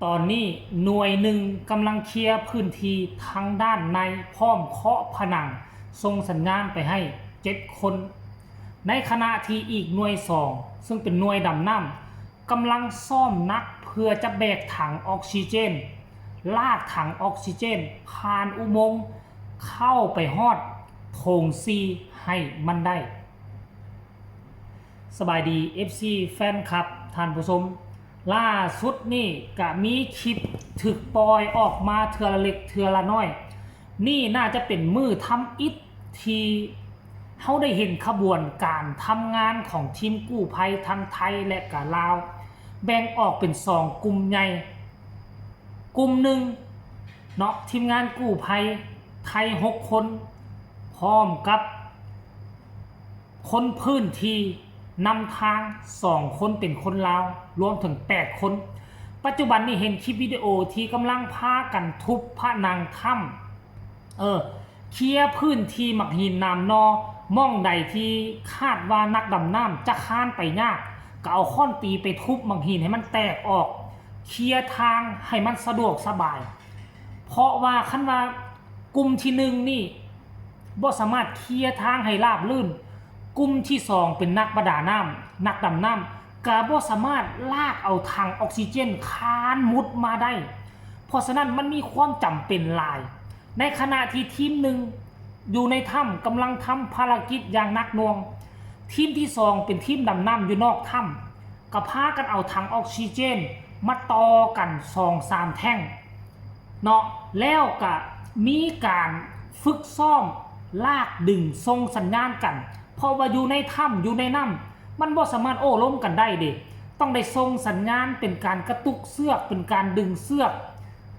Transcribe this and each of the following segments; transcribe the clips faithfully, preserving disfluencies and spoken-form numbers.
ตอนนี้หน่วยหนึ่งกำลังเคลียร์พื้นที่ทางด้านใน พร้อมเคาะผนัง ส่งสัญญาณไปให้เจ็ดคน ในขณะที่อีกหน่วยสอง ซึ่งเป็นหน่วยดำน้ำ กำลังซ่อมหนักเพื่อจะแบกถังออกซิเจน ลากถังออกซิเจน ผ่านอุโมงค์ เข้าไปฮอดโถงสี่ให้มันได้ สบายดี เอฟซี แฟนคลับ ท่านผู้ชม ล่าสุดนี่ก็มีคลิปถูกปล่อยออกมาเทื่อละเล็กเทื่อละน้อย นี่น่าจะเป็นมื้อทำอิฐที่เฮาได้เห็นขบวนการทำงานของทีมกู้ภัยทั้งไทยและกะลาว แบ่งออกเป็นสองกลุ่มใหญ่ กลุ่มหนึ่งเนาะ ทีมงานกู้ภัยไทยหกคน พร้อมกับคนพื้นที่นำทางสองคนเป็นคนลาว รวมถึงแปดคน ปัจจุบันนี้เห็นคลิปวิดีโอที่กำลังพากันทุบผนังถ้ำ เออ เคลียร์พื้นที่หมากหินหนามนอ หม่องใดที่คาดว่านักดำน้ำจะคานไปยาก ก็เอาค้อนตีไปทุบหมากหินให้มันแตกออก เคลียร์ทางให้มันสะดวกสบาย เพราะว่าคันว่ากลุ่มที่หนึ่งนี่บ่สามารถเคลียร์ทางให้ราบรื่น กลุ่มที่สองเป็นนักประดาน้ำ นักดำน้ำ ก็บ่สามารถลากเอาถังออกซิเจนคานมุดมาได้ เพราะฉะนั้นมันมีความจำเป็นหลาย ในขณะที่ทีมหนึ่งอยู่ในถ้ำกำลังทำภารกิจอย่างหนักหน่วง ทีมที่สองเป็นทีมดำน้ำอยู่นอกถ้ำ ก็พากันเอาถังออกซิเจนมาต่อกันสองสามแท่งเนาะ แล้วก็มีการฝึกซ้อมลากดึงส่งสัญญาณกัน เพราะว่าอยู่ในถ้ำอยู่ในน้ำ มันบ่สามารถโอ้ลมกันได้เด้ ต้องได้ส่งสัญญาณเป็นการกระตุกเชือก เป็นการดึงเชือก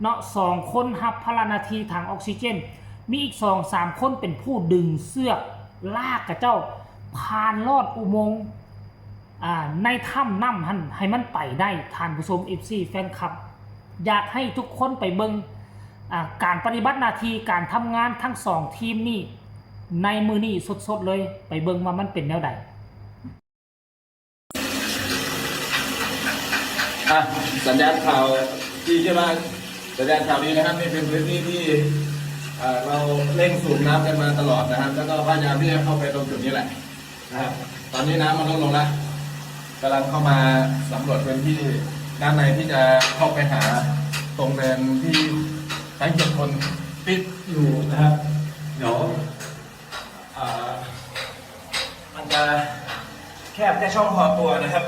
เนาะ สองคนรับภาระหน้าที่ถังออกซิเจน มีอีกสองสามคนเป็นผู้ดึงเชือก ลากกะเจ้าผ่านลอดอุโมงค์ อ่า ในถ้ำน้ำหั่นให้มันไปได้ ท่านผู้ชม เอฟซี แฟนคลับ อยากให้ทุกคนไปเบิ่ง อ่า การปฏิบัติหน้าที่การทำงานทั้งสองทีมนี่ ในมื้อนี้สดๆเลย ไปเบิ่งว่ามันเป็นแนวใด อ่ะสัญญาณข่าวดีใช่ไหมสัญญาณข่าวดีนะครับนี่เป็นพื้นที่ที่เอ่อเราเร่งสูบน้ำกันมาตลอดนะครับ แล้วก็พยายามที่จะเข้าไปตรงจุดนี้แหละนะครับตอนนี้น้ำมันลดลงแล้วกำลังเข้ามาสำรวจพื้นที่ด้านในที่จะเข้าไปหาตรงเนินที่ทั้งเจ็ดคนติดอยู่นะครับ เดี๋ยวอ่ามันจะแคบแค่ช่องพอตัวนะครับ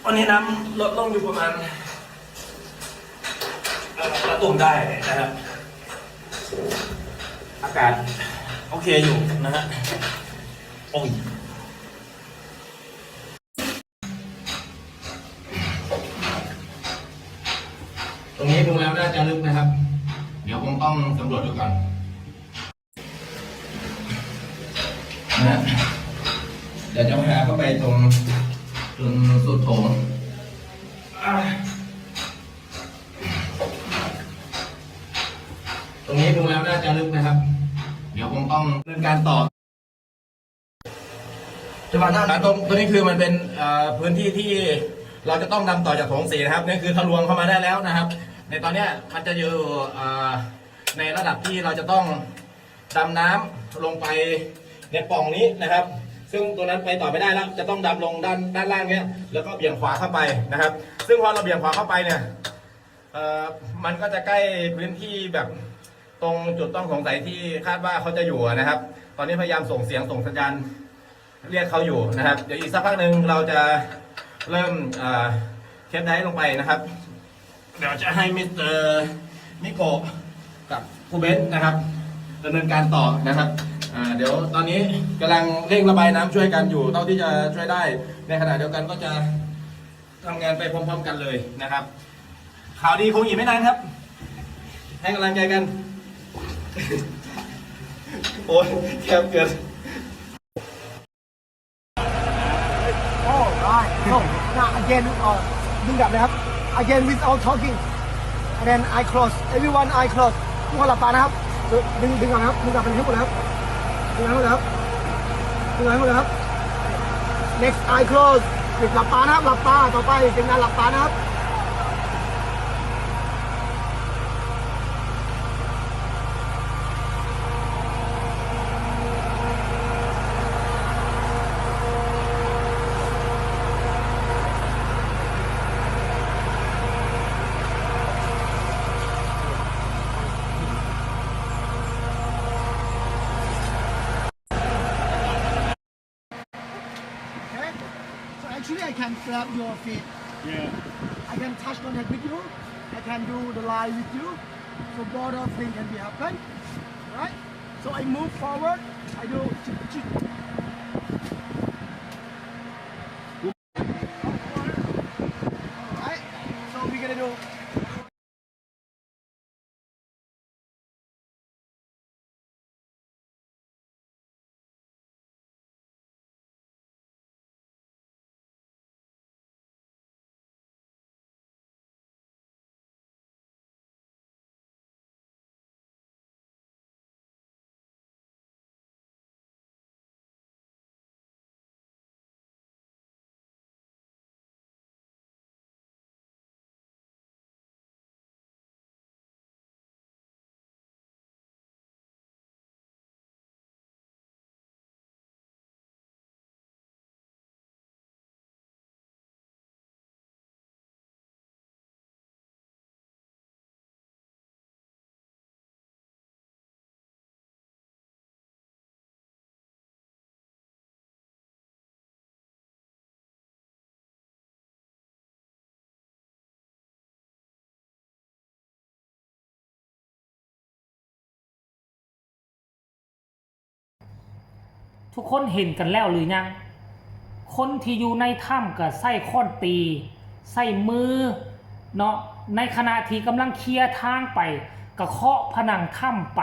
ตอนนี้น้ำลดลงอยู่ประมาณเอ่อประตูมได้นะครับ อากาศโอเคอยู่นะฮะโอ้ย ตรงนี้ดูแล้วน่าจะลึกนะครับ เดี๋ยวคงต้องสำรวจดูก่อนนะฮะเดี๋ยวจะพาเข้าไปตรงตรงสุดโถงอ่าตรงนี้ดูแล้วน่าจะลึกนะครับ เดี๋ยวคงต้องดำเนินการต่อ จังหวะนั้น อ่าตรงตรงนี้คือมันเป็นเอ่อพื้นที่ที่เราจะต้องดำต่อจากโถงสี่นะครับนี่คือทะลวงเข้ามาได้แล้วนะครับ ในตอนเนี้ยมันจะอยู่เอ่อในระดับที่เราจะต้องดำน้ำลงไปในปล่องนี้นะครับ ซึ่งตัวนั้นไปต่อไม่ได้แล้ว จะต้องดำลงด้านด้านล่างเนี้ยแล้วก็เบี่ยงขวาเข้าไปนะครับ ซึ่งพอเราเบี่ยงขวาเข้าไปเนี่ยเอ่อมันก็จะใกล้พื้นที่แบบตรงจุดต้องสงสัยที่คาดว่าเขาจะอยู่อะนะครับ ตอนนี้พยายามส่งเสียงส่งสัญญาณ เรียกเขาอยู่นะครับ เดี๋ยวอีกสักพักหนึ่งเราจะเริ่มเอ่อเทปไดฟ์ลงไปนะครับ เดี๋ยวจะให้มิสเตอร์มิโกะกับครูเบนซ์นะครับดำเนินการต่อนะครับอ่าเดี๋ยวตอนนี้กำลังเร่งระบายน้ำช่วยกันอยู่เท่าที่จะช่วยได้ ในขณะเดียวกันก็จะทำงานไปพร้อมๆกันเลยนะครับ ข่าวดีคงอีกไม่นานครับ ให้กำลังใจกัน โอ้ยแคบเกิน Alright so now again เอ่อดึงกลับเลยครับ again without talking and then eye close everyone eye close ทุกคนหลับตานะครับดึงดึงก่อนนะครับดึงกลับเป็นให้หมดเลยครับดึงให้หมดเลยครับดึงให้หมดเลยครับ next eye close หลับตานะครับหลับตาต่อไปเป็นการหลับตานะครับ Grab your feet. Yeah. I can touch contact with you. I can do the line with you. So both of things can be happen. Right? So I move forward. I do. Right? So we're gonna do. ทุกคนเห็นกันแล้วหรือยัง คนที่อยู่ในถ้ำก็ใช้ค้อนตี ใช้มือเนาะ ในขณะที่กำลังเคลียร์ทางไป ก็เคาะผนังถ้ำไป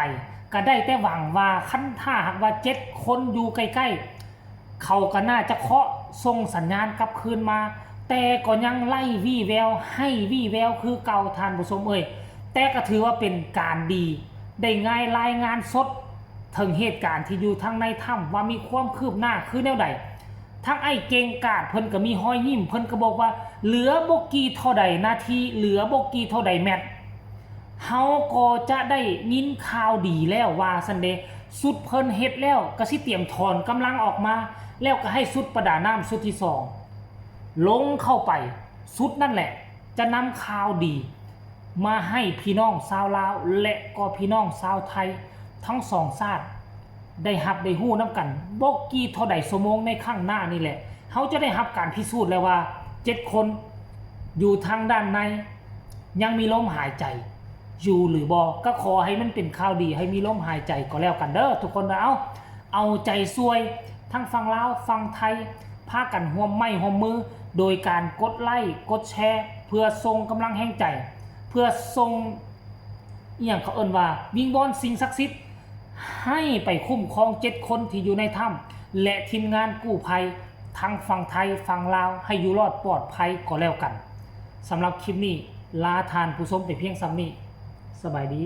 ก็ได้แต่หวังว่าคันถ้าหากว่าเจ็ดคนอยู่ใกล้ๆ เขาก็น่าจะเคาะส่งสัญญาณกลับคืนมา แต่ก็ยังไร้วี่แวว ไร้วี่แววคือเก่า ท่านผู้ชมเอ้ย แต่ก็ถือว่าเป็นการดี ได้งายรายงานสด ถึงเหตุการณ์ที่อยู่ทางในถ้ำว่ามีความคืบหน้าคือแนวใด ทางไอ้เก่งกาดเพิ่นก็มีฮอยยิ้ม เพิ่นก็บอกว่า เหลือบ่กี่เท่าใดนาที เหลือบ่กี่เท่าใดแมตช์ เฮาก็จะได้ยินข่าวดีแล้วว่าซั้นเด้ ชุดเพิ่นเฮ็ดแล้วก็สิเตรียมถอนกำลังออกมา แล้วก็ให้ชุดประดาน้ำชุดที่สองลงเข้าไป ชุดนั่นแหละจะนำข่าวดี มาให้พี่น้องชาวลาวและก็พี่น้องชาวไทยทั้งสองชาติ ได้ฮับได้ฮู้นำกัน บ่กี่เท่าใดชั่วโมงในข้างหน้านี่แหละ เฮาจะได้ฮับการพิสูจน์แล้วว่าเจ็ดคนอยู่ทางด้านใน ยังมีลมหายใจอยู่หรือบ่ ก็ขอให้มันเป็นข่าวดี ให้มีลมหายใจก็แล้วกันเด้อทุกคนเด้อ เอา เอาใจช่วยทั้งฝั่งลาวฝั่งไทย พากันร่วมไม้ร่วมมือ โดยการกดไลค์กดแชร์ เพื่อส่งกำลังแฮงใจ เพื่อส่งอีหยังเขาเอิ้นว่าวิงวอนสิ่งศักดิ์สิทธิ์ ให้ไปคุ้มครองเจ็ดคนที่อยู่ในถ้ำและทีมงานกู้ภัยทั้งฝั่งไทยฝั่งลาวให้อยู่รอดปลอดภัยก็แล้วกัน สำหรับคลิปนี้ลาท่านผู้ชมแต่เพียงส่ำนี้ สบายดี